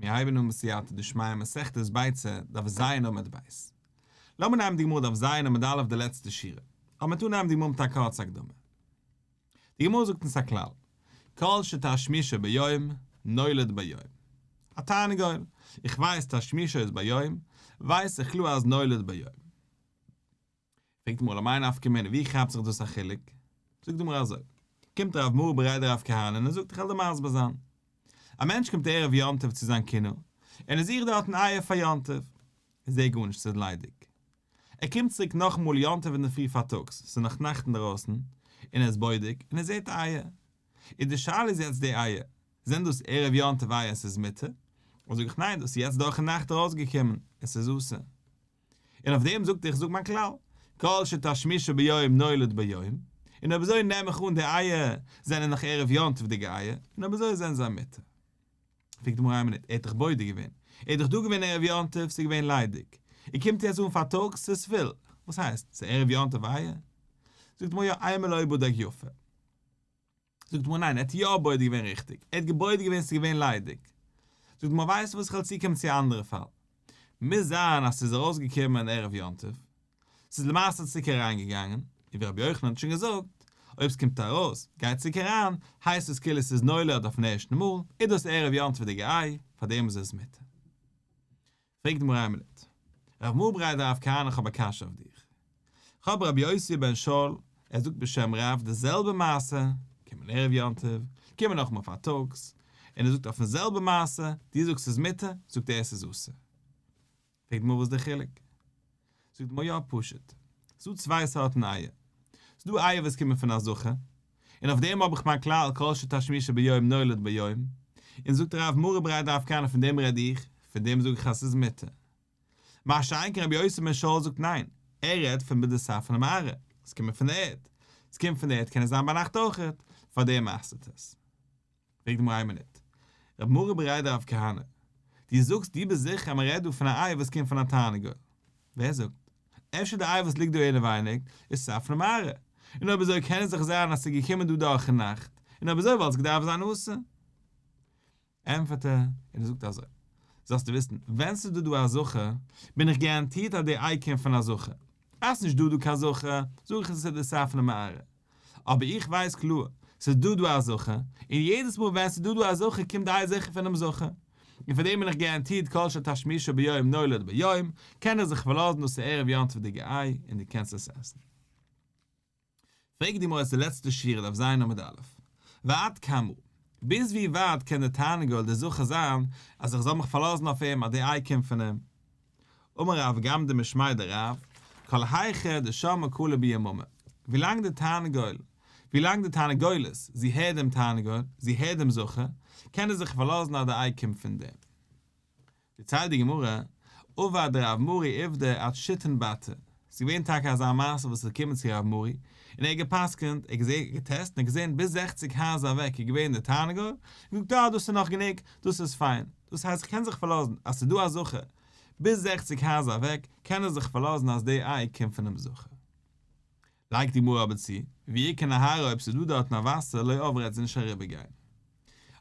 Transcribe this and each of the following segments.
מיר הייבן אן בסייעתא דשמיא מסכת ביצה, דף ז עמוד ב'. לאמיר נעמען די גמרא דף ז עמוד א' די לעצטע שורה. אבער מ'טאר נעמען די גמרא מיט א קורצע הקדמה. די גמרא זאגט אונז א כלל, כל שתשמישו ביום, נולד ביום. א תרנגול, איך ווייס תשמישו איז ביום, ווייס איך קלאר אז נולד ביום. פרעגט די גמרא למאי נפקא מינה ווי כאפט זיך דאס א חילוק? זאגט די גמרא אזוי, קומט רב מרי בריה דרב כהנא און ער זאגט איך וועל דיר מסביר זיין. א מענטש קומט ערב יום טוב צו זיין קינה און ער זוכט דארטן אייער פאר יום טוב, ער זעט גארנישט ס'איז ליידיג. ער קומט צוריק נאכאמאל יום טוב אינדערפרי פארטאגס, ס'איז נאך נאכט אינדערויסן, און ער איז בודק און ער זעט אייער. איז די שאלה איז יעצט די אייער, זענען דאס ערב יום טוב אייער און ס'איז מותר? אדער זאג איך ניין דאס איז יעצט דורכן נאכט ארויסגעקומען און ס'איז אסור. און אויף דעם זאגט ער איך זאג מיין כלל, כל שתשמישו ביום נולד ביום, און אויב אזוי נעם איך אן די אייער זענען נאך ערב יום טוב'דיגע אייער, און אויב אזוי זענען זיי מותר. פרעגט די גמרא איין מינוט, ער האט דאך בודק געווען, ער איז דאך דא געווען ערב יום טוב, ס'איז געווען ליידיג, ער קומט יעצט אן פארטאגס, ס'איז פול, וואס הייסט, ס'איז ערב יום טוב אייער? זאגט די גמרא יא אימא לא בדק יפה. זאגט די גמרא ניין ער האט יא בודק געווען ריכטיג, ער האט געבודק געווען ס'איז געווען ליידיג. זאגט די גמרא ווייסט וואס כ'וועל צוקומען צו א אנדערע פאל. מוז זיין אז ס'איז ארויסגעקומען ערב יום טוב, ס'איז למעשה צוריק אריינגעגאנגען, און ווי רבי יוחנן האט שוין געזאגט, אויב ס'קומט ארויס, גייט צוריק אריין, הייסט עס כאילו ס'איז נולד אויפן ערשטן מאל, איז דאס ערב יום טוב'דיגע איי, פארדעם איז עס מותר. פרעגט די גמרא איין מינוט. רב מרי בריה דרב כהנא איך האב א קשיא אויף דיך. כ'האב רבי יוסי בן שאול, ער זאגט בשם רב די זעלבע מעשה, קומען ערב יום טוב, קומען נאכאמאל פארטאגס, און ער זאגט אויפן זעלבע מעשה, דו זאגסט ס'איז מותר, זאגט ער ס'איז אסור. פרעגט די גמרא וואס איז די חילוק? זאגט די גמרא יא פשוט. ס'דא צוויי סארטן אייער. ס'דא אייער וואס קומען פון א זכר, און אויף דעם האב איך מיין כלל כל שתשמישו ביום נולד ביום, און זאגט רב מרי בריה דרב כהנא פון דעם רעד איך, פון דעם זאג איך אז ס'איז מותר. מה שאין כן רבי יוסי בן שאול זאגט ניין, ער רעדט פון בדספנא מארעא, עס קומט פון די ערד, עס קומט פון די ערד קען עס זיין ביינאכט אויכעט, פאר דעם אסר'ט עס. פרעגט די גמרא איין מינוט, רב מרי בריה דרב כהנא, דו זאגסט דו ביסט זיכער אז מען רעדט דא פון א איי וואס קומט פון א תרנגול? ווער זאגט? אפשר די איי וואס ליגט דא אינעווייניג איז ספנא מארעא, און אויב אזוי קען עס דאך זיין אז ס'איז געקומען דא דורכן נאכט, און אויב אזוי וואלט עס געדארפט זיין אסור. ענטפערט ער, און ער זאגט אזוי, זאלסטו וויסן, ווען ס'איז דא דא א זכר, בין איך גאראנטירט אז די איי קומט פון א זכר. אז ס'נישט דא דא קיין זכר, זאג איך עס איז דספנא מארעא. אבער איך ווייס קלאר, ס'איז דא דא א זכר, און יעדעס מאל ווען ס'איז דא דא א זכר קומט די איי זיכער פונעם זכר. און פאר דעם בין איך גאראנטירט כל שתשמישו ביום נולד ביום, קען איך זיך פארלאזן דאס איז ערב יום טוב'דיגע איי און דו קענסט עס עסן. פרעגט די גמרא די לעצטע שורה דף ז עמוד א', ועד כמה, ביז ווי ווייט קען דער תרנגול דער זכר זיין אז איך זאל מיך פארלאזן אויף אים אז די איי קומט פון אים? אמר רב גמדא משמיה דרב, כל היכא דשמעה קלא ביממא, ווילאנג די תרנגול, ווילאנג די תרנגולת, זי הערט דעם תרנגול, זי הערט דעם זכר, קען ער זיך פארלאזן אז די איי קומט פון דעם. דערציילט די גמרא, עבד רב מרי עובדא עד שיתין בתי, ס'איז געווען טאקע אזא מעשה וואס איז געקומען צו רב מרי, און ער האט גע'פסק'נט, ער האט געזען, געטעסט, און ער האט געזען ביז זעכציג הייזער אוועק איז געווען די תרנגול, און געזאגט אה דאס איז נאך גענוג, דאס איז פיין, דאס הייסט איך קען זיך פארלאזן אז ס'איז דא א זכר ביז זעכציג הייזער אוועק, קען ער זיך פארלאזן אז די איי קומט פונעם זכר. לייגט די גמרא אבער צו, ואי איכא נהרא אויב ס'איז דא דארטן א וואסער לא עברה וועט זי נישט אריבער גיין.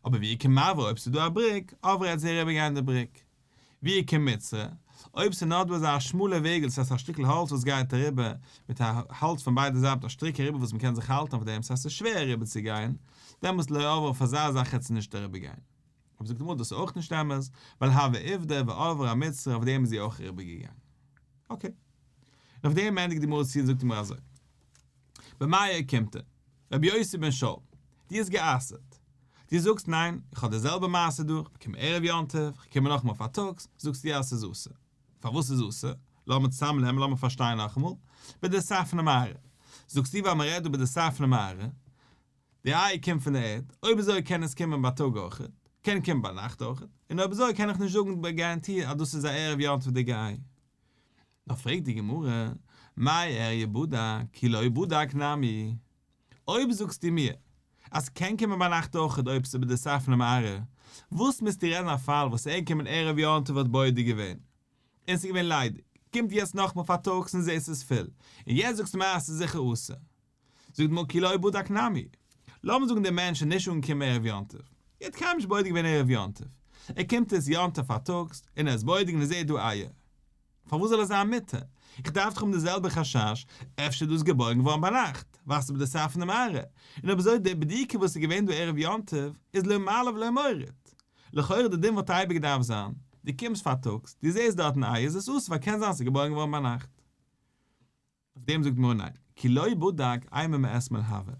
אבער ואי איכא מבעא אויב ס'איז דא א בריק, עברה וועט זי אריבער גיין די בריק. ואי איכא מצרא, אויב ס'איז נאר דא אזא שמאלע וועגל ס'הייסט א שטיקל האלץ וואס גייט אריבער, מיט א האלץ פון ביידע זייטן א שטריק אריבער וואס מ'קען זיך האלטן אויף דעם ס'הייסט ס'איז שווער אריבער צו גיין, דעמאלטס לא עברה אויף אזא זאך וועט זי נישט אריבער גיין. אבער זאגט די גמרא דאס איז אויך נישט אמת, ווייל הוה עובדא ועברה אמצרא אויף דעם איז זי אויך אריבער געגאנגען. אקעי. און אויף דעם ענדיגט די גמרא צו און זאגט די גמרא אזוי. במאי אוקימתא, רבי יוסי בן שאול, דו האסט גע'אסר'ט. דו זאגסט ניין, איך האב די זעלבע מעשה דא, איך באקום ערב יום טוב, איך קום נאכאמאל פארטאגס, זאגסטו אז ס'איז אסור. פארוואס איז אסור? לאמיר צוזאמנעמען, לאמיר פארשטיין נאכאמאל. בדספנא מארעא. זאגסטו ווייל מ'רעדט דא בדספנא מארעא. די איי קומט פון די ערד, אויב אזוי קען עס קומען בייטאג אויכעט, קען קומען ביינאכט אויכעט, און אויב אזוי קען איך נישט זאגן בגאראנטי אז דאס איז א ערב יום טוב'דיגע איי. נאר פרעגט די גמרא, מאי איריא בדק כי לא בדק נמי, אויב זאגסטו מיר אז ס'קען קומען ביינאכט אויכעט אויב ס'איז בדספנא מארעא, וואס מוזטו רעדן א פאל וואס ער געקומען ערב יום טוב האט בודק געווען און ס'איז געווען ליידיג, קומט יעצט נאכמאל פארטאגס און זעהט ס'איז פול, און יעצט זאגסטו מיר אז ס'איז זיכער אסור. זאגט די גמרא כי לא בדק נמי. לאמיר זאגן דער מענטש איז נישט אנגעקומען ערב יום טוב. ער האט קיינמאל נישט בודק געווען ערב יום טוב. ער קומט עס יום טוב פארטאגס און ער איז בודק און ער זעט דא אייער. פארוואס זאל עס זיין מותר? איך דארף דאך האבן די זעלבע חשש, אפשר איז דאס געבוירן געווארן ביינאכט, ווייל ס'איז בדספנא מארעא, און אויב אזוי די בדיקה וואס איז געווען דא ערב יום טוב איז לא מעלה ולא מוריד. לכאורה די דין וואלט אייביג געדארפט זיין, דו קומסט פארטאגס, דו זעסט דארטן אייער איז עס אסור ווייל קען זיין ס'איז געבוירן געווארן ביינאכט. אויף דעם זאגט די גמרא ניין, כי לא בדק אימא מאתמול הוי.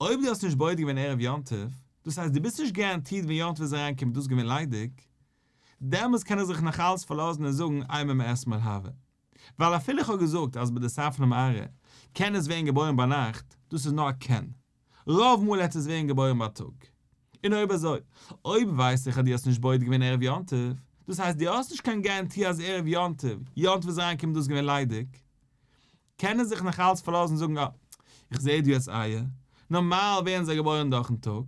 אויב דו האסט נישט בודק געווען ערב יום טוב, דאס הייסט דו ביסט נישט גאראנטירט ווען יום טוב איז אריינגעקומען איז דאס געווען ליידיג, דעמאלס קען איך זיך נאך אלץ פארלאזן און זאגן אימא מאתמול הוי. ווייל אפילו איך האב געזאגט אז בדספנא מארעא קען עס ווערן געבוירן ביינאכט, דאס איז נאר א קען. רוב מאל העט עס ווערן געבוירן בייטאג. און אויב אזוי, אויב ווייס איך אז דו האסט נישט בודק געווען ערב יום טוב, דאס הייסט דו האסט נישט קיין גאראנטי אז ערב יום טוב, יום טוב איז אריינגעקומען דאס געווען ליידיג, קען ער זיך נאך אלץ פארלאזן און זאגן אה, איך זעה דא יעצט אייער, נארמאל ווערן זיי געבוירן דורכן טאג,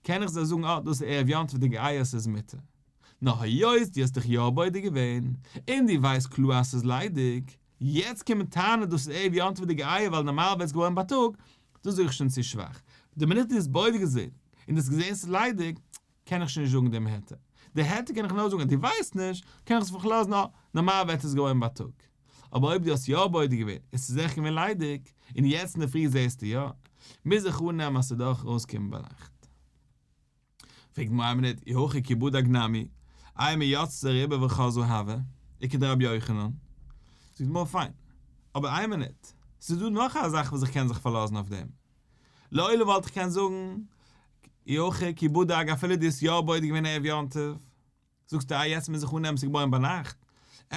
קען איך זיי זאגן אה, דאס איז ערב יום טוב'דיגע אייער ס'איז מותר. נאר היות דו האסט דיך יא בודק געווען, און דו ווייסט קלאר אז ס'איז ליידיג, יעצט קומען טענה'ן דאס איז ערב יום טוב'דיגע אייער ווייל נארמאל ווערט עס געבוירן בייטאג, דאס זאג איך שוין צו שוואך. די מינוט דו האסט בודק געזען און דו האסט געזען ס'איז ליידיג, קען איך שוין נישט זאגן דעם היתר. די היתר קען איך נאר זאגן אז דו ווייסט נישט, קען איך זיך פארלאזן אה, נארמאל ווערט עס געבוירן בייטאג. אבער אויב דו האסט יא בודק געווען און ס'איז עכט געווען ליידיג, און יעצט אינדערפרי זעסטו יא, מוז איך אננעמען אז ס'איז דאך ארויסגעקומען ביינאכט. פרעגט די גמרא איין מינוט, אי הכי כי בדק נמי, אימא יצתה רובה וחזרה הוי, וכדרבי יוחנן. זאגט די גמרא פיין, אבער איין מינוט, ס'איז דא נאך א זאך וואס איך קען זיך פארלאזן אויף דעם. לעולם וואלט איך קענען זאגן, אי הכי כי בדק אפילו דו האסט יא בודק געווען ערב יום טוב, זאגסטו אה יעצט מוז איך אננעמען ס'איז געבוירן ביינאכט?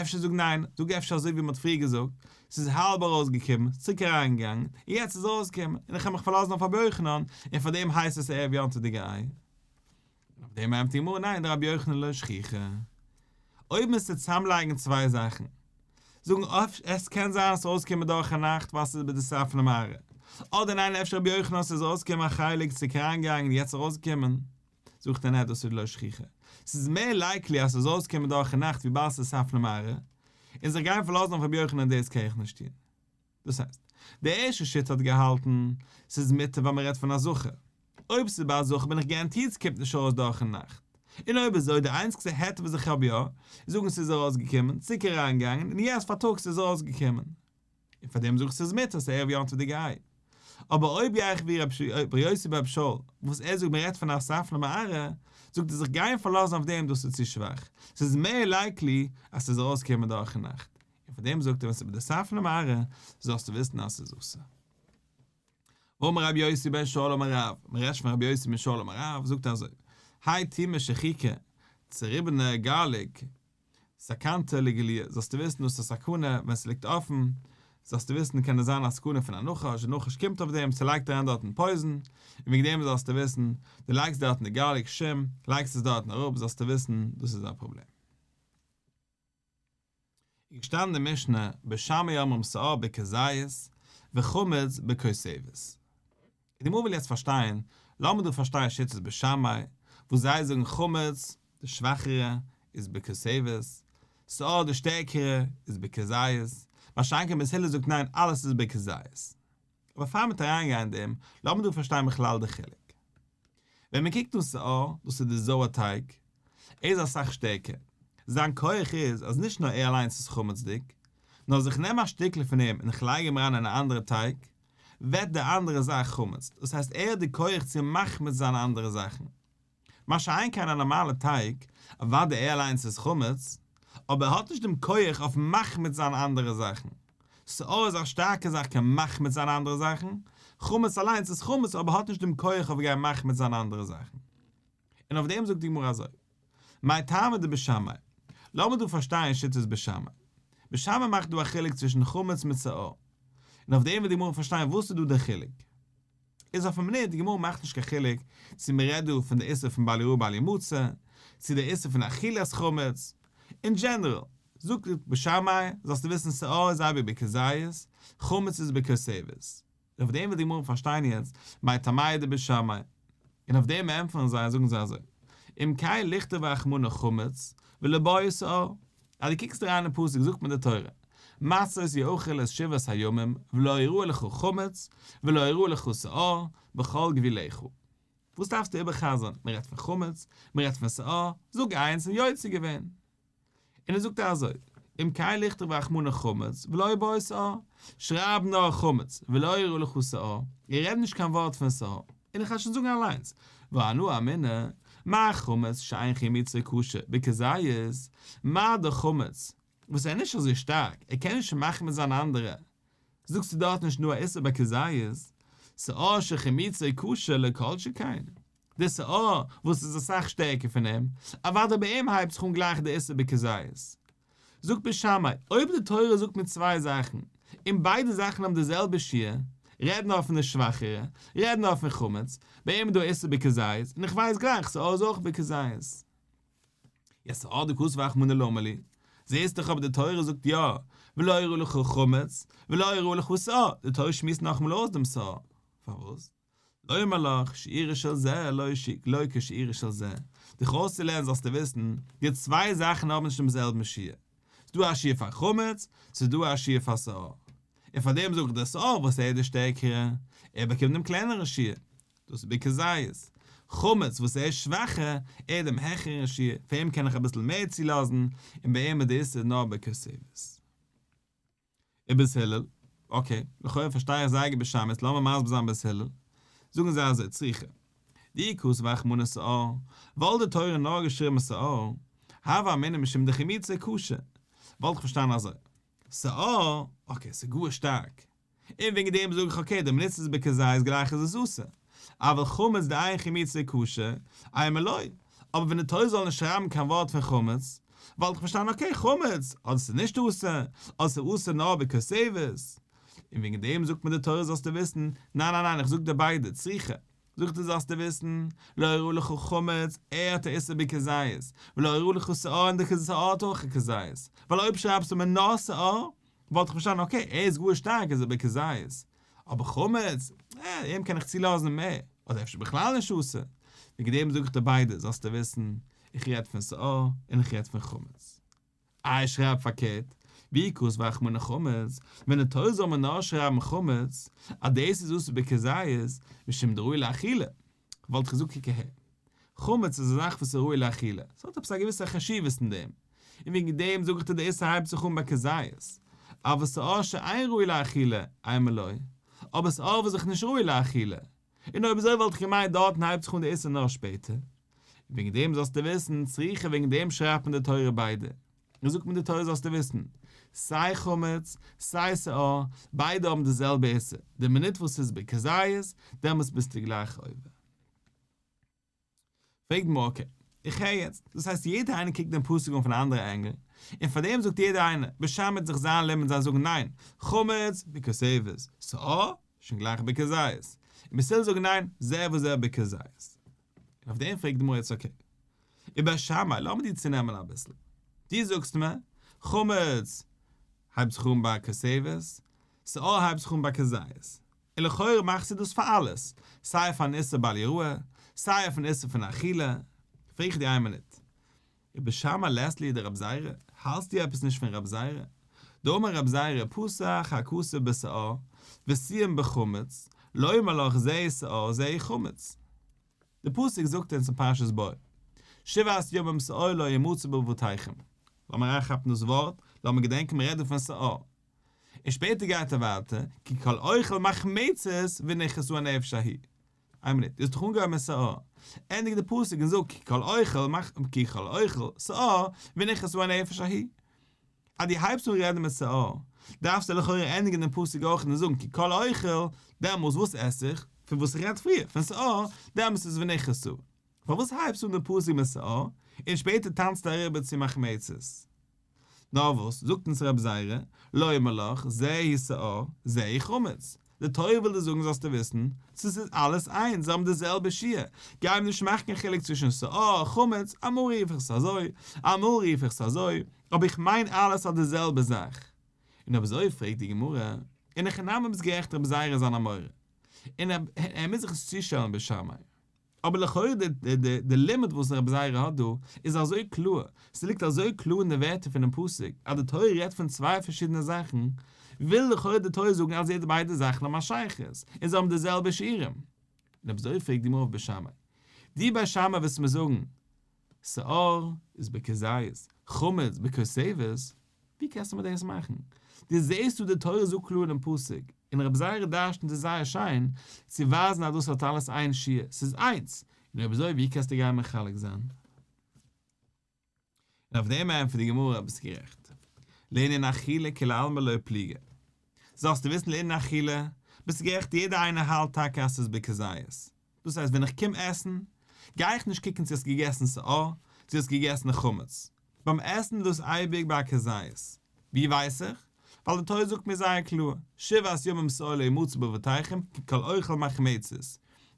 אפשר זאג ניין, זאג אפשר אזוי ווי מ'האט פריער געזאגט, ס'איז האלב ארויסגעקומען, צוריק אריינגעגאנגען, און יעצט איז ארויסגעקומען, און איך האב מיך פארלאזן אויף רבי יוחנן, און פאר דעם הייסט עס ערב יום טוב'דיגע איי. און אויף דעם ענטפערט די גמרא ניין דרבי יוחנן לא שכיחא. אויב מוזטו צוזאמלייגן צוויי זאכן, זאגן עס קען זיין אז ס'איז ארויסגעקומען דורך א נאכט ווייל ס'איז בדספנא מארעא, אדער ניין אפשר רבי יוחנן ס'איז ארויסגעקומען א חלק צוריק אריינגעגאנגען און יעצט ארויסגעקומען. זאגט ער נע דאס איז לא שכיחא, ס'איז מער likely אז ס'איז אויסגעקומען דורכן נאכט וויבאלד ס'איז ספנא מארעא, און זיך גיין פארלאזן אויף רבי יוחנן דאס קען איך נישט טון. דאס הייסט, די ערשטע שיטה האט געהאלטן, ס'איז מותר ווייל מ'רעדט פון א זכר. אויב ס'איז ביי א זכר בין איך גאראנטירט ס'קומט נישט ארויס דורכן נאכט. און אויב אזוי די איינציגסטע היתר וואס איך האב יא, איז זאגן ס'איז ארויסגעקומען, צוריק אריינגעגאנגען, און יעצט פארטאגס איז ארויסגעקומען. און פאר דעם זאג איך ס'איז מותר ס'איז ערב יום טוב'דיגע איי. אבער אויב גיי איך ווי רבי יוסי ברבי שאול וואס ער זאגט מ'רעדט פון א ספנא מארעא, זאגט ער זיך גיין פארלאזן אויף דעם דאס איז צו שוואך, ס'איז מער likely אז ס'איז ארויסגעקומען דורכן נאכט, און פאר דעם זאגט ער ווען ס'איז בדספנא מארעא זאלסטו וויסן אז ס'איז אסור. ואמר רבי יוסי בן שאול אמר רב, מ'רעדט פון רבי יוסי בן שאול אמר רב, זאגט ער אזוי, האי טומאה שחיקה, צוריבענע garlic, סכנתא לגילויא, זאלסטו וויסן דאס איז א סכנה ווען ס'ליגט אפן, זאלסטו וויסן קען עס זיין א סכנה פון א נחש, די נחש קומט אויף דעם, ס'לייגט אריין דארטן poison, און וועגן דעם זאלסטו וויסן, דו לייגסט דארטן די garlic שום, לייגסט עס דארטן אראפ, זאלסטו וויסן דאס איז א פראבלעם. איז געשטאנען אין די משנה, בית שמאי אומרים שאור בכזית, וחמץ בכותבת. די גמרא וויל יעצט פארשטיין, לאמיר דא פארשטיין שיטת בית שמאי, וואס זיי זאגן חמץ, די שוואכערע, איז בכותבת, שאור די שטערקערע, איז בכזית, מה שאין כן בית הלל זאגט ניין אלעס איז בכזית. אבער פאר מ'וועט אריינגיין אין דעם, לאמיר דא פארשטיין בכלל די חילוק. ווען מען קוקט אן שאור, דאס איז די זויער טייג, ער איז אסאך שטערקער. זיין כח איז אז נישט נאר ער אליינס איז חמצ'דיג, נאר אז איך נעם א שטיקל פון אים און איך לייג אים אריין אין א אנדערע טייג, ווערט די אנדערע זאך חמץ, דאס הייסט ער האט די כח צו מחמיץ זיין אנדערע זאכן. מה שאין כן א נארמאלע טייג, אוודאי ער אליינס איז חמץ, אבער ער האט נישט דעם כח אויף מחמיץ זיין אנדערע זאכן. שאור איז א שטארקע זאך קען מחמיץ זיין אנדערע זאכן, חמץ אליינס איז חמץ אבער האט נישט דעם כח אויף גיין מחמיץ זיין אנדערע זאכן. און אויף דעם זאגט די גמרא אזוי, מאי טעמא דבית שמאי, לאמיר דא פארשטיין שיטת בית שמאי. בית שמאי מאכט דא א חילוק צווישן חמץ מיט שאור. און אויף דעם וועט די גמרא פארשטיין וואס איז דא דער חילוק. איז אויפן מינוט די גמרא מאכט נישט קיין חילוק צו מען רעדט דא פון די איסור פון בל יראה בל ימצא, צו די איסור פון אכילת חמץ, אין דזשענעראל, זאגט בית שמאי, זאלסטו וויסן שאור איז אייביג בכזית, חמץ איז בכותבת. און אויף דעם וויל די גמרא פארשטיין יעצט, מאי טעמייהו דבית שמאי. און אויף דעם ענטפערן זיי, זאגן זיי אזוי, אם כן לכתוב רחמנא חמץ, וליבעי שאור. אז דו קוקסט אריין אין פסוק זאגט מיר די תורה, מצות יאכל את שבעת הימים ולא יראה לך חמץ ולא יראה לך שאור בכל גבולך. וואס דארפסטו איבער'חזר'ן, מען רעדט פון חמץ, מען רעדט פון שאור, זאג איינס און יוצא געווען. און ער זאגט אזוי, אם כן לכתוב רחמנא חמץ ולא בעי שאור, שרייב נאר חמץ ולא יראה לך שאור, איך רעד נישט קיין ווארט פון שאור, און איך וועל שוין זאגן אליינס, ואנא אמינא, מה חמץ שאין חימוצו קשה בכזית, מה דאך חמץ וואס ער איז נישט אזוי שטארק, ער קען נישט מחמיץ זיין אנדערע, זאגסטו דארט נישט דא א איסור בכזית, שאור שחימוצו קשה לא כל שכן. די שאור וואס איז אסאך שטערקער פון אים, אוודאי ביי אים הייבט זיך אן גלייך די איסור בכזית. זאגט בית שמאי, אויב די תורה זאגט מיר צוויי זאכן, און ביידע זאכן האבן די זעלבע שיעור, רעד נאר פון די שוואכערע, רעד נאר פון חמץ, ביי אים איז דא איסור בכזית, און איך ווייס גלייך שאור איז אויך בכזית. יעצט שאור דכתב רחמנא למה לי, זעהסט דאך אבער די תורה זאגט יא, ולא יראה לך חמץ, ולא יראה לך שאור, די תורה שמועסט נאכאמאל אויס דעם שאור, פארוואס? לומר לך, שיעורו של זה לא כשיעורו של זה, דיך אויסצולערנען זאלסטו וויסן, די צוויי זאכן האבן נישט דעם זעלבן שיעור. ס'איז דא א שיעור פאר חמץ, ס'איז דא א שיעור פאר שאור. און פאר דעם זאג איך דער שאור וואס ער איז דער שטערקערע, ער באקומט דעם קלענערן שיעור, דאס איז בכזית. חמץ וואס ער איז שוואכער, ער האט דעם העכערן שיעור, פאר אים קען איך אביסל מער צולאזן, און ביי אים איז די איסור נאר בכותבת. ובית הלל, אקעי, לכאורה פארשטיי איך זייער גוט בית שמאי, לאמיר מסביר זיין בית הלל. זאגן זיי אזוי, צריכא. דאי כתב רחמנא שאור, וואלט די תורה נאר געשריבן שאור, הוה אמינא משום דחימוצו קשה, וואלט איך פארשטאנען אזוי, שאור, אקעי, ס'איז גאר שטארק, און וועגן דעם זאג איך אקעי די מינוט ס'איז בכזית גלייך איז עס אסור, אבל חמץ דאין חימוצו קשה, אימא לא, אבער ווען די תורה זאל נישט שרייבן קיין ווארט פון חמץ, וואלט איך פארשטאנען אקעי חמץ, אדער ס'איז נישט אסור, אדער ס'איז אסור נאר בכותבת. און וועגן דעם זאגט מיר די תורה זאלסטו וויסן, ניין ניין ניין איך זאג דיר ביידע, צריכא, זאגט ער זאלסטו וויסן, לא יראה לך חמץ, ער האט א איסור בכזית, ולא יראה לך שאור און די שאור האט אויך א כזית, ווייל אויב שרייבסטו מיר נאר שאור, וואלט איך פארשטאנען אקעי ער איז גאר שטארק איז ער בכזית, אבער חמץ, אה, אים קען איך צולאזן מער, אדער אפשר בכלל נישט אסור, וועגן דעם זאג איך דיר ביידע, זאלסטו וויסן, איך רעד פון שאור און איך רעד פון חמץ. איי שרייב פארקערט, ואי כתב רחמנא חמץ, ווען די תורה זאל מיר נאר שרייבן חמץ, אז דאס איז אסור בכזית, משום דראוי לאכילה, וואלט איך געזאגט קוק אהער, חמץ איז א זאך וואס איז ראוי לאכילה, ס'האט עפעס א געוויסע חשיבות אין דעם, און וועגן דעם זאג איך דיר די איסור הייבט זיך אן ביי כזית, אבל שאור שאין ראוי לאכילה, אימא לא, אבער שאור וואס איז נישט ראוי לאכילה, און אויב אזוי וואלט איך געמיינט דארטן הייבט זיך אן די איסור נאר שפעטער, און וועגן דעם זאלסטו וויסן, צריכא וועגן דעם שרייבט מיר די תורה ביידע. און זאגט מיר די תורה זאלסטו וויסן, סיי חמץ, סיי שאור, ביידע האבן די זעלבע איסור, די מינוט וואס ס'איז בכזית, דעמאלטס ביסטו גלייך עובר. פרעגט די גמרא אקעי, איך הער יעצט, דאס הייסט יעדער איינער קוקט דעם פסוק אן פון א אנדערע ענגל, און פאר דעם זאגט יעדער איינער, בית שמאי מיט זיך זיין לימוד זיי זאגן ניין, חמץ בכותבת, שאור, שוין גלייך בכזית, און בית הלל זאגן ניין, זה וזה בכזית. און אויף דעם פרעגט די גמרא יעצט אקעי, ובית שמאי, לאמיר דיר צונעמען אביסל. דו זאגסט מיר, חמץ הייבט זיך אן ביי כותבת, שאור הייבט זיך אן ביי כזית. און לכאורה מאכסטו דאס פאר אלעס, סיי פארן איסור בל יראה, סיי אויפן איסור פון אכילה. פרעג איך דיר איין מינוט, ובית שמאי לית להו דרבי זירא, האלטסטו עפעס נישט פון רבי זירא? דאמר רבי זירא פתח הכתוב בשאור וסיים בחמץ, לומר לך זהו שאור זהו חמץ. די פסוק זאגט אונז אין פרשת בא, שבעת ימים שאור לא ימצא בבתיכם. לאמיר אריינכאפן דאס ווארט, לאמיר געדענקען מ'רעדט דא פון שאור. און שפעטער גייט ער ווייטער, כי כל אוכל מחמצת ונכרתה הנפש ההיא. איין מינוט, דו האסט דאך אנגעהויבן מיט שאור. ענדיג די פסוק און זאג כי כל אוכל מח כי כל אוכל שאור ונכרתה הנפש ההיא. אז דו הייבסט אן רעדן מיט שאור, דארפסטו לכאורה ענדיגן דעם פסוק אויך און זאגן כי כל אוכל, דעמאלס וואס עס איך? פון וואס איך רעד פריער, פון שאור, דעמאלס איז ונכרתה. פארוואס הייבסטו אן דעם פסוק מיט שאור, און שפעטער טאנצטו אריבער צו מחמצת? נאר וואס, זאגט אונז רבי זירא, לומר לך, זה הוא שאור, זה הוא חמץ. די תורה וויל דיר זאגן זאלסטו וויסן, ס'איז אלעס איינס, זיי האבן די זעלבע שיעור, גיי מיר נישט מאכן קיין חילוק צווישן שאור, חמץ, אמאל רוף איך עס אזוי, אמאל רוף איך עס אזוי, אבער איך מיין אלעס אלס די זעלבע זאך. און אויב אזוי פרעגט די גמרא, אין הכי נמי ביסט גערעכט רבי זירא איז אן אמורא, און ער מוז זיך נישט צושטעלן בית שמאי. אבער לכאורה די די די לימוד וואס רבי זירא האט דא איז אזוי קלאר, ס'ליגט אזוי קלאר אין די ווערטער פונעם פסוק אז די תורה רעדט פון צוויי פארשידענע זאכן, וויל לכאורה די תורה זאגן אז די ביידע זאכן האבן א שייכות און זיי האבן די זעלבע שיעורים. און אויב אזוי פרעגט די גמרא אויף בית שמאי. דו בית שמאי וועסט מיר זאגן, שאור איז בכזית, חמץ בכותבת, ווי קענסטו מיר דאס מאכן? דו זעסט דא די תורה זאגט קלאר אינעם פסוק, און רבי זירא דרש'נט עס זייער שיין, צו ווייזן אז דאס האט אלעס איין שיעור, ס'איז איינס, און אויב אזוי ווי קענסטו גיין מחלק זיין? און אויף דעם ענטפערט די גמרא ביסט גערעכט, לענין אכילה כולי עלמא לא פליגי, זאלסטו וויסן לענין אכילה, ביסט גערעכט יעדער איינער האלט טאקע אז ס'איז בכזית, דאס הייסט ווען איך קום עסן, גיי איך נישט קוקן צו האסט געגעסן שאור, צו האסט געגעסן חמץ, ביים עסן איז דאס אייביג ביי א כזית, ווי ווייס איך? ווייל די תורה זאגט מיר זייער קלאר, שבעת ימים שאור לא ימצא בבתיכם כי כל אוכל מחמצת,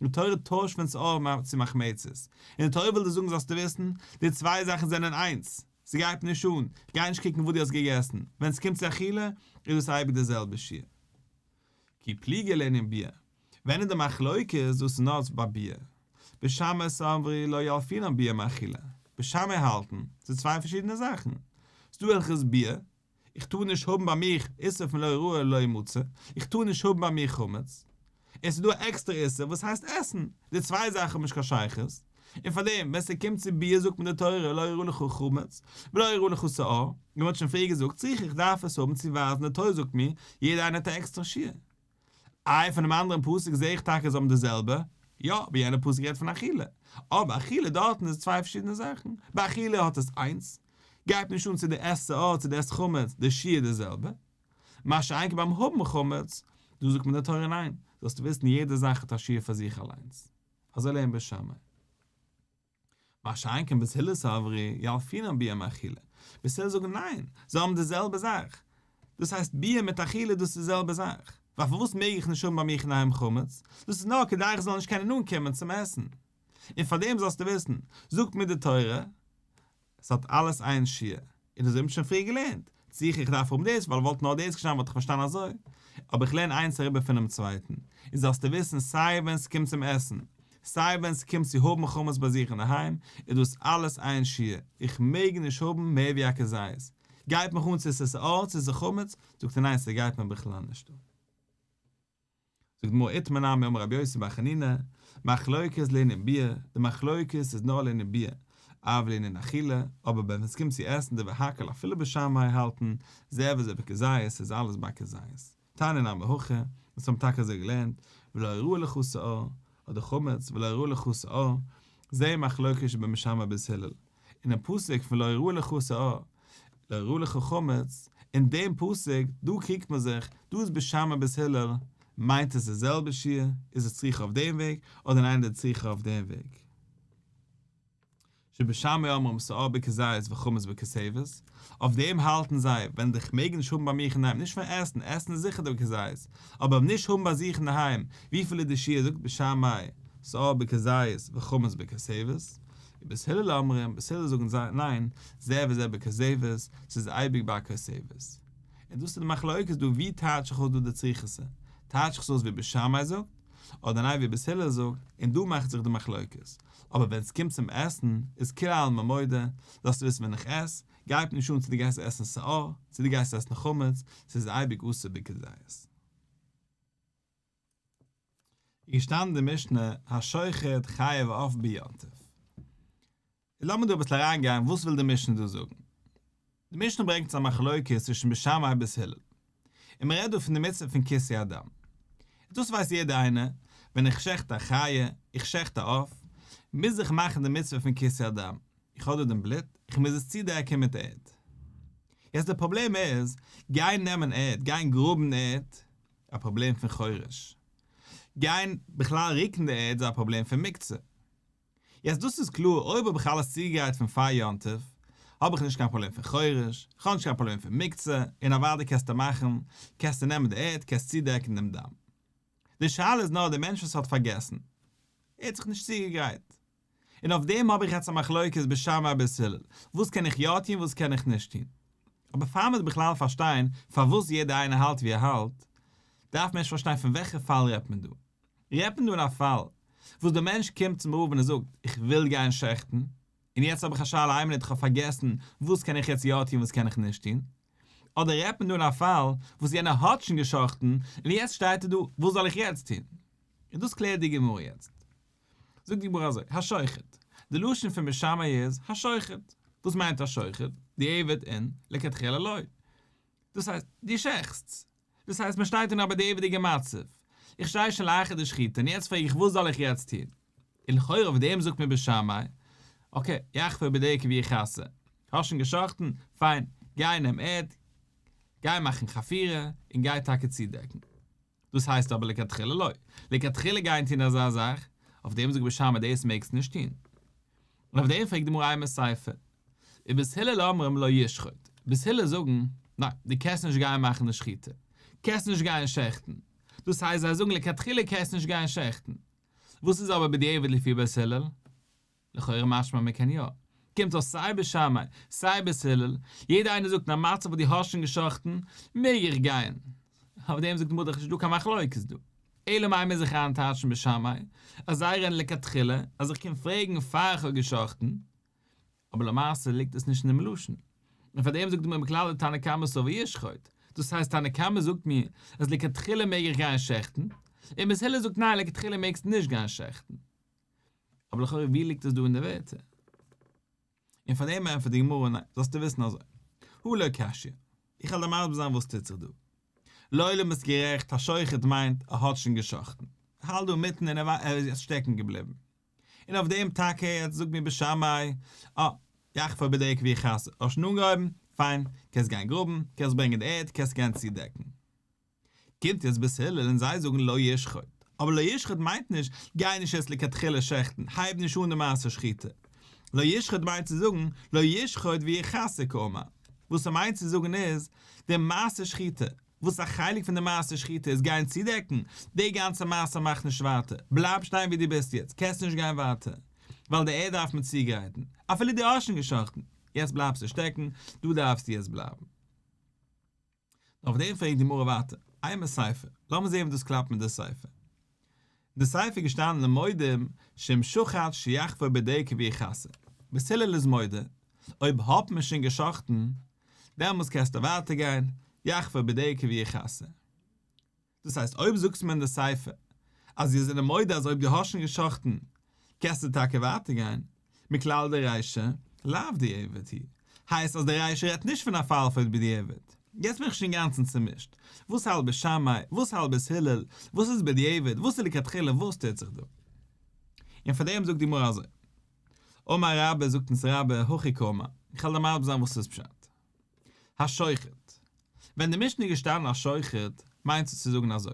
די תורה טוישט פון שאור צו מחמצת, און די תורה וויל דיר זאגן זאלסטו וויסן, די צוויי זאכן זענען איינס, ס'גייט נישט אן, כ'גיי נישט קוקן וואס דו האסט געגעסן, ווען ס'קומט צו אכילה איז דאס אייביג די זעלבע שיעור. כי פליגי לענין ביעור, ווען איז די מחלוקת דאס איז נאר ביי ביעור. בית שמאי סברי לא ילפינן ביעור מאכילה, בית שמאי האלטן, ס'איז צוויי פארשידענע זאכן, ס'דא הלכות ביעור, איך טאר נישט האבן ביי מיך איסור פון לא יראה לא ימצא, איך טאר נישט האבן ביי מיר חמץ, און ס'איז דא א עקסטערע איסור וואס הייסט עסן, די צוויי זאכן האבן נישט קיין שייכות, און פארדעם ווען ס'קומט צו ביעור זאגט מיר די תורה לא יראה לך חמץ ולא יראה לך שאור, ווי מ'האט שוין פריער געזאגט צריכא איך דארף עס האבן צו ווייזן די תורה זאגט מיר יעדער איינער האט א עקסטערע שיעור. איי פונעם אנדערן פסוק זעה איך טאקע זיי האבן די זעלבע, יא אבער יענער פסוק רעדט פון אכילה, אבער אכילה דארטן איז צוויי פארשידענע זאכן, ביי אכילה האט עס איינס, גייט נישט אן צו דו עסט שאור צו דו עסט חמץ, די שיעור איז די זעלבע, מה שאין כן ביים האבן חמץ, דא זאגט מיר די תורה ניין, זאלסטו וויסן יעדע זאך האט א שיעור פאר זיך אליינס. אזוי לערנט בית שמאי. מה שאין כן בית הלל סברי ילפינן ביעור מאכילה. בית הלל זאגן ניין, זיי האבן די זעלבע זאך. דאס הייסט ביעור מיט אכילה דאס איז די זעלבע זאך. ווייל פארוואס מעג איך נישט האבן ביי מיך אינדערהיים חמץ? דאס איז נאר כדי איך זאל נישט קענען אנקומען צום עסן. און פארדעם זאלסטו וויסן, זאגט מיר די תורה, עס האט אלעס איין שיעור, און אזוי האט מען שוין פריער געלערנט, צריכא איך דארף האבן דאס, ווייל וואלט נאר דאס געשטאנען וואלט איך פארשטאנען אזוי, אבער איך לערן איינס אריבער פונעם צווייטן, און זאלסטו וויסן סיי ווען ס'קומט צום עסן, סיי ווען ס'קומט צו האבן חמץ ביי זיך אינדערהיים, איז דאס אלעס איין שיעור, איך מעג נישט האבן מער ווי א כזית, גייט מיך אן צו ס'איז שאור צו ס'איז חמץ, זאגט ער ניין ס'גייט מיר בכלל נישט אן. זאגט די גמרא איתמר נמי אמר רבי יוסי בר חנינא, מחלוקת לענין ביעור, די מחלוקת איז נאר לענין ביעור, אבל לענין אכילה, אבער ווען עס קומט צו עסן דברי הכל אפילו בית שמאי האלטן, זה וזה בכזית איז אלעס ביי כזית. תניא נמי הכי, אונז האבן טאקע אזוי געלערנט, ולא יראה לך שאור, אדער חמץ, ולא יראה לך שאור, זה מחלוקת שבין בית שמאי ובית הלל, אינעם פסוק פון לא יראה לך שאור, לא יראה לך חמץ, אין דעם פסוק, דא קריגט מען זיך, דא איז בית שמאי בית הלל, מיינט עס די זעלבע שיעור, איז עס צריכא אויף דעם וועג, אדער ניין איז צריכא אויף דעם וועג. שבית שמאי אומרים שאור בכזית וחמץ בכותבת, אויף דעם האלטן זיי, ווען איך מעג נישט האבן ביי מיך אינדערהיים, נישט פון עסן, עסן איז זיכער די כזית, אבער נישט האבן ביי זיך אינדערהיים, וויפיל איז די שיעור זאגט בית שמאי, שאור בכזית וחמץ בכותבת, ובית הלל אומרים, בית הלל זאגן זיי, ניין, זה וזה בכזבת, ס'איז אייביג ביי כותבת. און דאס איז די מחלוקת דא, ווי טייטש איך אויס דא די צריכותא? טייטש איך עס אויס ווי בית שמאי זאגט, אדער ניין ווי בית הלל זאגט, און דא מאכט זיך די מחלוקת. אבער ווען ס'קומט צום עסן, איז כולי עלמא מודה, זאלסטו וויסן ווען איך עס, גייט נישט אן צו דו גייסט עסן שאור, צו דו גייסט עסן חמץ, ס'איז אייביג אסור בכזית. איז געשטאנען די משנה השוחט חייב עוף ביום טוב. איז לאמיר דא אביסל אריינגיין וואס וויל די משנה דא זאגן. די משנה ברענגט אונז א מחלוקת צווישן בית שמאי און בית הלל. און מען רעדט דא פון די מצוה פון כיסוי הדם. דאס ווייסט יעדער איינער, ווען איך שעכט א חיה, איך שעכט א עוף, מוז איך מאכן די מצוה פון כיסוי הדם. איך האב דא דעם בלוט, איך מוז עס צודעקן מיט ערד. יעצט די פראבלעם איז, גיין נעמען ערד, גיין גראבן ערד, א פראבלעם פון חורש. גיין בכלל רוקן די ערד איז א פראבלעם פון מוקצה. יעצט דאס איז קלאר אויב האב איך אלעס צוגעגרייט פון פאר יום טוב האב איך נישט קיין פראבלעם פון חורש, איך האב נישט קיין פראבלעם פון מוקצה, און אוודאי קענסטו מאכן, קענסטו נעמען די ערד, קענסט צודעקן דעם דם. די שאלה איז נאר די מענטש וואס האט פארגעסן, ער האט זיך נישט צוגעגרייט. און אויף דעם האב איך יעצט א מחלוקת בית שמאי בית הלל, וואס קען איך יא טון וואס קען איך נישט טון. אבער פאר מ'וועט בכלל פארשטיין פארוואס יעדער איינער האלט ווי ער האלט, דארף מען ערשט פארשטיין פון וועלכע פאל רעדט מען דא. רעדט מען דא אין א פאל וואס דער מענטש קומט צום רב און ער זאגט איך וויל גיין שעכטן, און יעצט האב איך א שאלה איין מינוט איך האב פארגעסן וואס קען איך יעצט יא טון וואס קען איך נישט טון. אדער רעדט מען דא אין א פאל וואס יענער האט שוין געשאכטן און יעצט שטייט ער דא וואס זאל איך יעצט טון. און דאס קלערט די גמרא יעצט. זאגט די גמרא אזוי, השוחט, די לשון פון בית שמאי איז, השוחט. וואס מיינט השוחט? דיעבד אין, לכתחילה לא. דאס הייסט, דו שעכטסט. דאס הייסט מען שטייט אין א בדיעבד'יגע מצב. איך שטיי שוין לאחר די שחיטה און יעצט פרעג איך וואס זאל איך יעצט טון? און לכאורה אויף דעם זאגט מיר בית שמאי, okay, יחפור בדקר ויכסה. האסט שוין געשחט'ן? פיין, גיי נעם ערד, גיי מאכן חפירה, און גיי טאקע צודעקן. דאס הייסט אבער לכתחילה לא. לכתחילה גיין טון אזא זאך, אויף דעם זאגט בית שמאי דאס מעגסטו נישט טון. און אויף דעם פרעגט די גמרא אימא סיפא. ובית הלל אומרים לא ישחוט. בית הלל זאגן, ניין, דו קענסט נישט גיין מאכן די שחיטה. קענסט נישט גיין שעכטן. דאס הייסט זיי זאגן לכתחילה קענסט נישט גיין שעכטן. וואס איז אבער בדיעבד לפי בית הלל? לכאורה משמע מען קען יא. קומט אויס סיי בית שמאי, סיי בית הלל, יעדער איינער זאגט אין א מצב וואס דו האסט שוין גע'שחט'ן, מעג איך גיין. אויף דעם זאגט די גמרא דאך נישט דא קיין מחלוקת דא. אלא מאי מוז איך איינטייטשן בית שמאי, אז זיי רעדן לכתחילה, אז איך קום פרעגן פאר איך האב גע'שחט'ן. אבער למעשה ליגט עס נישט אין דעם לשון. און פאר דעם זאגט די גמרא מכלל דתנא קמא סבר ישחוט. דאס הייסט תנא קמא זאגט מיר אז לכתחילה מעג איך גיין שעכטן, און בית הלל זאגט ניין לכתחילה מעגסטו נישט גיין שעכטן. אבער לכאורה ווי ליגט עס דא אין די ווערטער? און פאר דעם ענטפערט די גמרא ניין, זאלסטו וויסן אזוי, הא לא קשיא, איך וועל דיר מסביר זיין וואס טוט זיך דא. לעולם ביסט גערעכט, השוחט מיינט ער האט שוין גע'שחט'ן, ער האלט דא אינמיטן און ער איז יעצט שטעקן געבליבן. און אויף דעם טאקע יעצט זאגט מיר בית שמאי, אה, יחפור בדקר ויכסה, האסט שוין אנגעהויבן, פיין, קענסט גיין גראבן, קענסט ברענגען די ערד, קענסט גיין צודעקן. קומט יעצט בית הלל און זיי זאגן לא ישחוט, אבער לא ישחוט מיינט נישט גיי נישט יעצט לכתחילה שעכטן, הייב נישט אן די מעשה שחיטה. לא ישחוט מיינט צו זאגן לא ישחוט ויכסה קאמר. וואס ער מיינט צו זאגן איז, די מעשה שחיטה, וואס א חלק פון די מעשה שחיטה איז גיין צודעקן, די גאנצע מעשה מאך נישט ווייטער, בלייב שטיין ווי דו ביסט יעצט, קענסט נישט גיין ווייטער, ווייל די ערד דארף מען צוגרייטן, אפילו דו האסט שוין געשחט'ן, יעצט בלייבסטו שטעקן, דא דארפסטו יעצט בלייבן. אויף דעם פרעגט די גמרא ווייטער, אימא סיפא, לאמיר זעהן ווי דאס קלאפט מיט די סיפא. אין די סיפא איז געשטאנען ומודים שאם שחט שיחפור בדקר ויכסה. בית הלל איז מודה, אויב האט מען שוין גע'שחט'ן, דעמאלס קענסטו ווייטער גיין, יחפור בדקר ויכסה. דאס הייסט אויב זאגסט מיר אין די סיפא אז זיי זענען מודה אז אויב דו האסט שוין גע'שחט'ן קענסטו טאקע ווייטער גיין, מכלל דרישא לאו דיעבד היא, הייסט אז די רישא רעדט נישט פון א פאל פון בדיעבד. יעצט בין איך שוין אינגאנצן צומישט, וואס האלט בית שמאי, וואס האלט בית הלל, וואס איז בדיעבד, וואס איז לכתחילה, וואס טוט זיך דא? און פאר דעם זאגט די גמרא אזוי, אמר רבה זאגט אונז רבה הכי קאמר, איך וועל דיר מסביר זיין וואס איז פשט. השוחט, ווען די משנה איז געשטאנען השוחט, מיינט עס צו זאגן אזוי,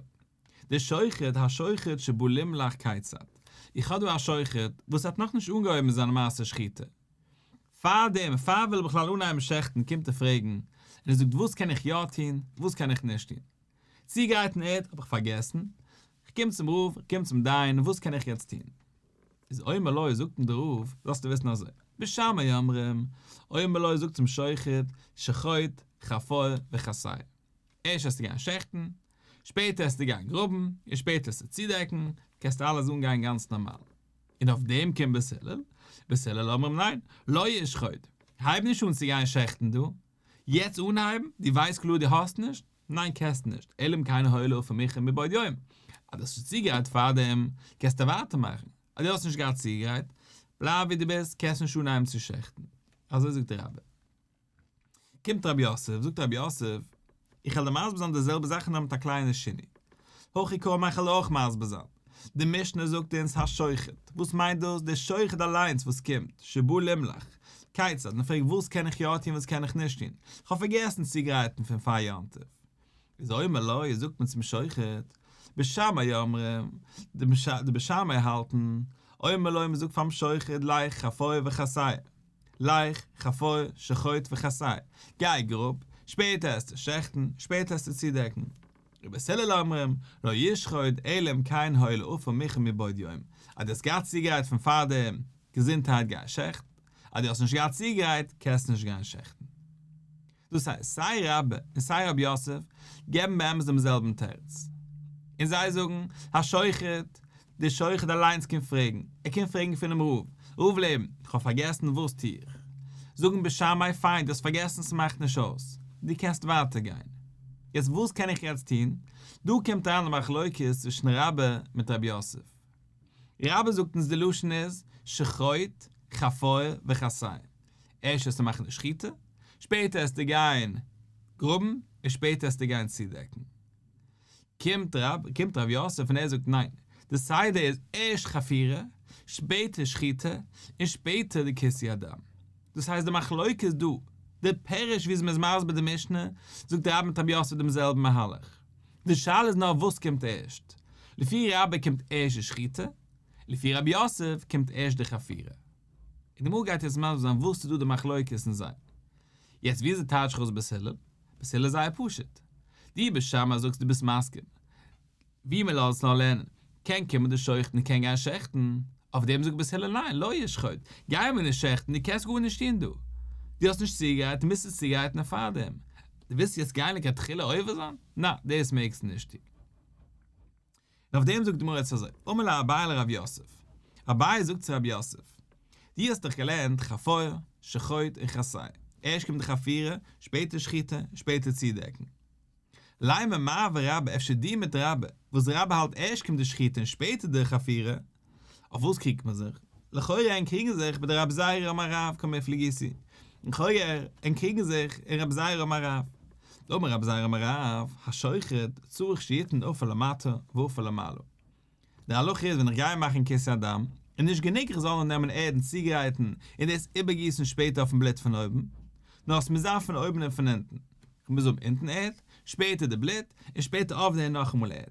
די שוחט השוחט שבא לימלך כיצד, איך האב דא א שוחט וואס האט נאכנישט אנגעהויבן זיין מעשה שחיטה, פארדעם פאר ער וויל בכלל אנהייבן שעכטן קומט ער פרעגן, און ער זאגט וואס קען איך יא טון, וואס קען איך נישט טון, צוגרייטן ערד האב איך פארגעסן, איך קום צום רב, איך קום צום דיין, וואס קען איך יעצט טון? איז אומר לו, זאגט אים דער רב, זאלסטו וויסן אזוי, בית שמאי אומרים, אומר לו זאגט צום שוחט, שחוט, חפור וכסה. ערשט וועסטו גיין שעכטן, שפעטער וועסטו גיין גראבן, און שפעטער וועסטו צודעקן, קענסטו אלעס אנגיין גאנץ נארמאל. און אויף דעם קומט בית הלל, בית הלל אומרים ניין, לא ישחוט, הייב נישט אן צו גיין שעכטן דא, יעצט אנהייבן, דו ווייסט קלאר דו האסט נישט, ניין קענסט נישט, אלא אם כן היה העפר מוכן מבעוד יום, אז דו האסט נישט צוגעגרייט פארדעם, קענסטו ווייטער מאכן, אז דו האסט נישט געהאט צוגעגרייט, בלייב ווי דו ביסט, קענסט נישט אנהייבן צו שעכטן. אזוי זאגט דער רבי. קומט רב יוסף, זאגט רב יוסף, איך וועל דיר מסביר זיין די זעלבע זאך נאר מיט א קליינע שינוי. הכי קאמר איך וועל אויך מסביר זיין. די משנה זאגט אונז השוחט, וואס מיינט דאס? דער שוחט אליינס וואס קומט, שבא לימלך, כיצד, און פרעגט וואס קען איך יא טון וואס קען איך נישט טון, איך האב פארגעסן צוגרייטן פון פאר יום טוב. איז אומר לו, זאגט מען צום שוחט, בית שמאי אומרים, די בית שמאי האלטן, אומר לו, מען זאגט פאר'ן שוחט, לך חפור וכסה. לך, חפור, שחוט וכסה, גיי גראב, שפעטער עסטו שעכטן, שפעטער עסטו צודעקן. ובית הלל אומרים, לא ישחוט אלא אם כן היה העפר מוכן מבעוד יום, אז דו האסט געהאט צוגעגרייט פון פארדעם, געזונטהייט גיי שעכט, אז דו האסט נישט געהאט צוגעגרייט, קענסטו נישט גיין שעכטן. דאס הייסט, סיי רבה און סיי רב יוסף געבן באמת דעם זעלבן תירוץ. און זיי זאגן, השוחט, דער שוחט אליינס קומט פרעגן, ער קומט פרעגן פונעם רב, רב לעבן, איך האב פארגעסן וואס טו איך? זאגן בית שמאי פיין, דו האסט פארגעסן ס'מאכט נישט אויס, דו קענסט ווייטער גיין. יעצט וואס קען איך יעצט טון? דא קומט אריין די מחלוקת צווישן רבה מיט רב יוסף. רבה זאגט אונז די לשון איז שחוט חפור וכסה, ערשט וועסטו מאכן די שחיטה, שפעטער וועסטו גיין גראבן, און שפעטער וועסטו גיין צודעקן. קומט רב קומט רב יוסף און ער זאגט ניין, די סדר איז ערשט חפירה, שפעטער שחיטה, און שפעטער די כיסוי הדם. דאס הייסט די מחלוקת דא, די פירוש ווי מ'איז מסביר די משנה, זאגט רבה מיט רב יוסף דעם זעלבן מהלך. די שאלה איז נאר וואס קומט ערשט. לפי רבה קומט ערשט די שחיטה, לפי רב יוסף קומט ערשט די חפירה. און די גמרא גייט יעצט מסביר זיין וואס איז דא די מחלוקת אין זיי. יעצט ווי אזוי טייטש איך אויס בית הלל? בית הלל איז זייער פשוט. דו בית שמאי זאגסט דו ביסט מסכים. ווי מען לאזט עס נאר לערנען. קען קומען די שוחט און קען גיין שעכטן. אויף דעם זאגט בית הלל ניין, לא ישחוט. גיי מיר נישט שעכטן, דו קענסט גארנישט טון דא. דו האסט נישט צוגעגרייט, דו מוזט עס צוגרייטן פארדעם. דו ווילסט יעצט גיין לכתחילה עובר זיין? נא, דאס מעגסטו נישט טון. און אויף דעם זאגט די גמרא יעצט אזוי, אמר ליה אביי לרב יוסף, אביי זאגט צו רב יוסף, דו האסט דאך געלערנט חפור, שחוט און כסה, ערשט קומט די חפירה, שפעטער שחיטה, שפעטער צודעקן. לימא מר ורבה, אפשר דו מיט רבה, וואס רבה האלט ערשט קומט די שחיטה און שפעטער די חפירה, אויף וואס קריגט מען זיך? לכאורה ענק קריגן זיך בדרבי זירא אמר רב קמיפלגיתי, לכאורה ענק קריגן זיך אין רבי זירא אמר רב. דאמר רבי זירא אמר רב, השוחט צריך שיתן עפר למטה ועפר למעלה. די הלכה איז ווען איך גיי מאכן כיסוי הדם, איז נישט גענוג איך זאל נאר נעמען ערד און צוגרייטן און דאס איבערגיסן שפעטער אויפן בלוט פון אויבן, נאר עס מוז זיין פון אויבן און פון אונטן. איך מוז האבן אונטן ערד, שפעטער די בלוט, און שפעטער אויף דעם נאכאמאל ערד.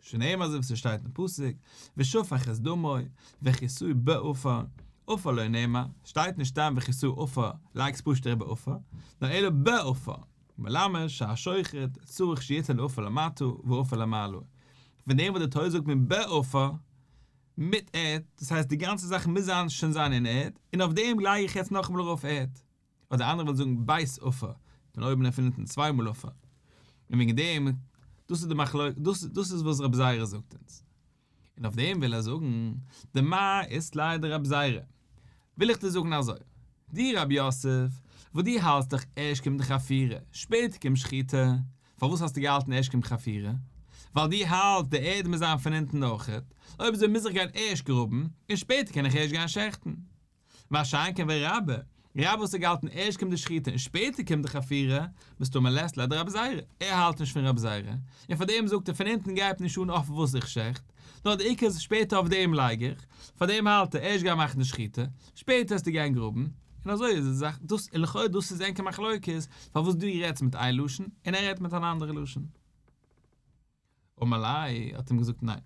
שנאמר אזוי ווי ס'שטייט אין פסוק, ושפך את דמו, וכסהו בעפר, עפר לא נאמר, שטייט נישט סתם וכסהו עפר, לייגסט פשוט אריבער עפר, נאר אלא בעפר, מלמד שהשוחט צריך שיתן עפר למטה ועפר למעלה, פון דעם וואס די תורה זאגט מיר בעפר, מיט ערד, דאס הייסט די גאנצע זאך מוז זיין שוין זיין אין ערד, און אויף דעם לייג איך יעצט נאכאמאל ארויף ערד. אדער אנדערע וועלן זאגן בית עפר, פון אויבן און פון אונטן צוויי מאל עפר. און וועגן דעם, דאס איז די מחלוקת, דאס דאס איז וואס רבי זירא זאגט אונז. און אויף דעם וויל ער זאגן, דמר אית ליה דרבי זירא. וויל איך דיר זאגן אזוי, דו רב יוסף, וואס דו האלטסט דאך ערשט קומט די חפירה, שפעטער קומט שחיטה, פארוואס האסטו געהאלטן ערשט קומט חפירה? ווייל דו האלטסט די ערד מוז זיין פון אונטן אויכעט, אויב אזוי מוז איך גיין ערשט גראבן, און שפעטער קען איך ערשט גיין שעכטן. מה שאין כן ורבה, רבה וואס האט געהאלטן ערשט קומט די שחיטה און שפעטער קומט די חפירה, מסתמא לית ליה דרבי זירא, ער האלט נישט פון רבי זירא, און פאר דעם זאגט ער פון אונטן גייט נישט אן אויף וואס איך שעכט, נאר די עיקר איז שפעטער אויף דעם לייג איך, פאר דעם האלט ער ערשט גיי מאכן די שחיטה, שפעטער וועסטו גיין גראבן, און אזוי איז די זאך, דאס און לכאו' דאס איז ענקער מחלוקת, פארוואס דו רעדסט מיט איין לשון און ער רעדט מיט אן אנדערע לשון. אמר ליה האט אים געזאגט ניין.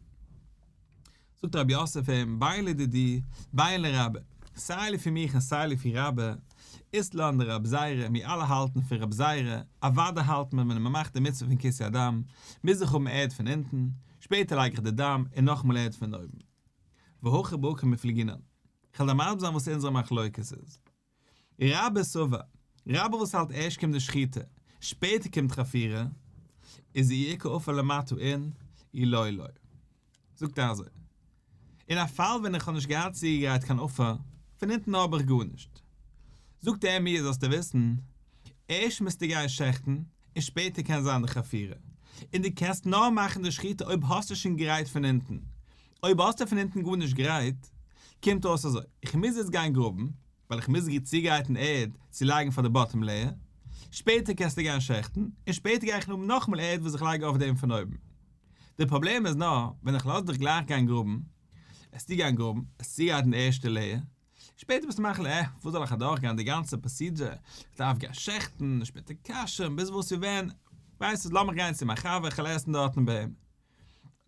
זאגט רב יוסף אים בין לדידי בין לרבה, סיי לפי מיך און סיי לפי רבה, אית לן דרבי זירא, מיר אלע האלטן פון רב זירא, אוודאי האלט מען ווען מען מאכט די מצוה פון כיסוי הדם, מוז איך האבן ערד פון אונטן, שפעטער לייג איך די דם און נאכאמאל ערד פון אויבן. והכא בהא קמיפלגינן. כ'וועל דיר מסביר זיין וואס אונזערע מחלוקת איז. רבה סבר, רבה וואס האלט ערשט קומט די שחיטה, שפעטער קומט חפירה, איז אי איכא עפר למטה אין, אי לא לא. זאגט ער אזוי, אין א פאל ווען איך האב נישט געהאט צוגעגרייט קיין עפר, פון אונטן האב איך גארנישט. זאגט ער מיר זאלסטו וויסן, ערשט מוזטו גיין שעכטן, און שפעטער קען זיין די חפירה. און דו קענסט נאר מאכן די שחיטה אויב האסטו שוין גרייט פון אונטן. אויב האסטו פון אונטן גארנישט גרייט, קומט אויס אזוי, איך מוז יעצט גיין גראבן, ווייל איך מוז צוגרייטן ערד צו לייגן פאר די bottom layer, שפעטער קענסטו גיין שעכטן, און שפעטער גיי איך האבן נאכאמאל ערד וואס איך לייג אויף דעם פון אויבן. די פראבלעם איז נאר, ווען איך לאז דיך גלייך גיין גראבן, עסטו גיין גראבן, עסט צוגרייטן די ערשטע layer, שפעטער ביסטו מחליט, אה, וואס זאל איך אדורכגיין די גאנצע procedure, איך דארף גיין שעכטן, שפעטער כשר'ן, ביז וואס ווי ווען, ווייסט וואס, לאמיך גיין צו מיין חבר, איך וועל עסן דארטן ביי אים.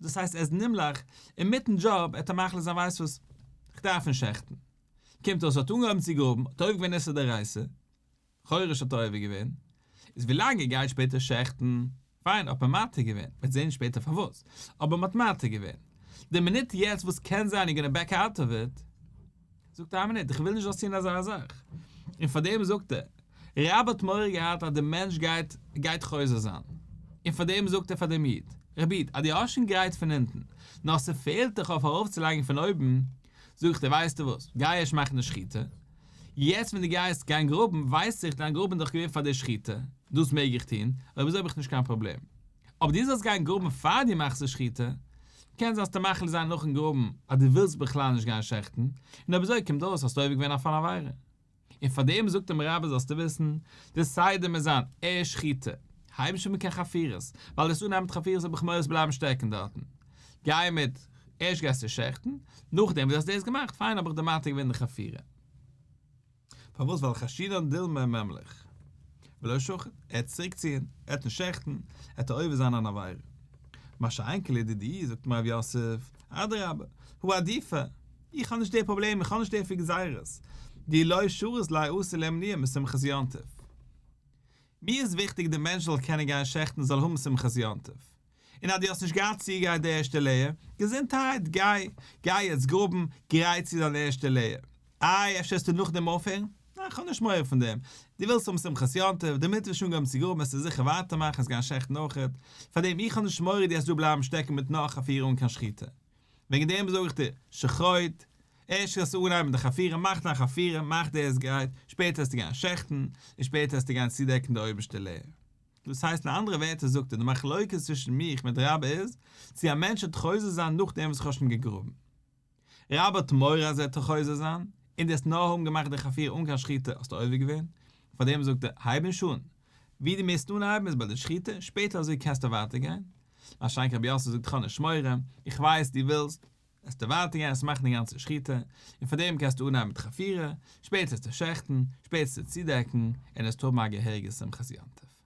דאס הייסט ער איז נמלך, אינמיטן דזשאב עט ער מחליט זיין ווייסט וואס, כ'דארף נישט שעכטן. קומט אויס ער האט אנגעהויבן צו גראבן, האט עובר געווען איסור דאורייתא, חורש האט ער עובר געווען, איז ווילאנג ער גייט שפעטער שעכטן, פיין האט מען מתיר געווען, מ'וועט זען שפעטער פארוואס, אבער מ'האט מתיר געווען. די מינוט יעצט וואס קען זיין you're gonna back out of it, זאגט ער איין מינוט, איך וויל נישט זאלסט טון אזא זאך. און פארדעם זאגט ער, רבה האט מורא געהאט אז דער מענטש גייט גייט חוזר זיין, און פארדעם זאגט ער פאר דעם איד, רבי איד, אז דו האסט שוין גרייט פון אונטן, נאר ס'פעלט דיך אויף ארויפצולייגן פון אויבן, זאג איך דיר ווייסטו וואס, גיי ערשט מאכן די שחיטה, יעצט ווען דו גייסט גיין גראבן, ווייס איך דיין גראבן איז דאך געווען פאר די שחיטה, דאס מעג איך טון, אויב אזוי האב איך נישט קיין פראבלעם. אבער דו זאלסט גיין גראבן פאר דו מאכסט די שחיטה. קען זיין וועסטו מחליט זיין נאכן גראבן אז דו ווילסט בכלל נישט גיין שעכטן, און אויב אזוי קומט אויס האסטו עובר געווען אויף אן עבירה. און פאר דעם זאגט אים רבה זאלסטו וויסן, די סדר מוז זיין, ערשט שחיטה, הייב נישט אן מיט קיין חפירות, ווייל דו'סט אנהייבן מיט חפירות האב איך מורא וועסט בלייבן שטעקן דארטן. גיי מיט, ערשט גייסטו שעכטן, נאכדעם וואס דו האסט דאס געמאכט, פיין האב איך דיר מתיר געווען די חפירה. פארוואס ווייל חיישינן דילמא מימליך ולא שחיט, ער וועט צוריק ציען, ער וועט נישט שעכטן, ער וועט עובר זיין אן עבירה. מה שאין כן לדידי, זאגט אים רב יוסף, אדרבה, הא עדיפא, איך האב נישט די פראבלעם, איך האב נישט די פיר גזירות, דאי לא שרית ליה אתי לאימנועי משמחת יום טוב. מיר איז וויכטיג די מענטש זאל קענען גיין שעכטן זאל האבן שמחת יום טוב. און אז דו האסט נישט געהאט צוגעגרייט די ערשטע layer, געזונטהייט, גיי, גיי יעצט גראבן, גרייט צו דיין ערשטע layer. איי, אפשר וועסטו נאכדעם אויפהערן? ניין, כ'האב נישט מורא פון דעם. דו ווילסט האבן שמחת יום טוב, דערמיט וועסטו אנגעהויבן צו גראבן וועסטו זיכער ווייטער מאכן, עס גיין שעכטן אויכעט. פארדעם איך האב נישט מורא דו וועסט דא בלייבן שטעקן מיט נאך א חפירה אן קיין שחיטה. וועגן דעם זאג איך דיר, שחוט, ערשט וועסטו אנהייבן די חפירה, מאך דיין חפירה, מאך דאס גרייט, שפעטער וועסטו גיין שעכטן, און שפעטער וועסטו גיין צודעקן די אויבערשטע layer. דאס הייסט אין אנדערע ווערטער זאגט ער די מחלוקת צווישן מיך מיט רבה איז צו א מענטש וועט חוזר זיין נאכדעם וואס איך האב שוין געגראבן. רבה האט מורא אז ער וועט חוזר זיין, און דו האסט נאר האבן געמאכט די חפירה אן קיין שחיטה האסטו עובר געווען, פארדעם זאגט ער הייב נישט אן, ווי דו מוזט אנהייבן איז ביי די שחיטה, שפעטער אזוי קענסטו ווייטער גיין. מה שאין כן רב יוסף זאגט איך האב נישט מורא, איך ווייס דו ווילסט, וועסטו ווייטער גיין, וועסט מאכן די גאנצע שחיטה, און פאר דעם קענסטו אנהייבן מיט חפירה, שפעטער וועסטו שעכטן, שפעטער וועסטו צודעקן, און וועסט האבן א געהעריגע שמחת יום טוב.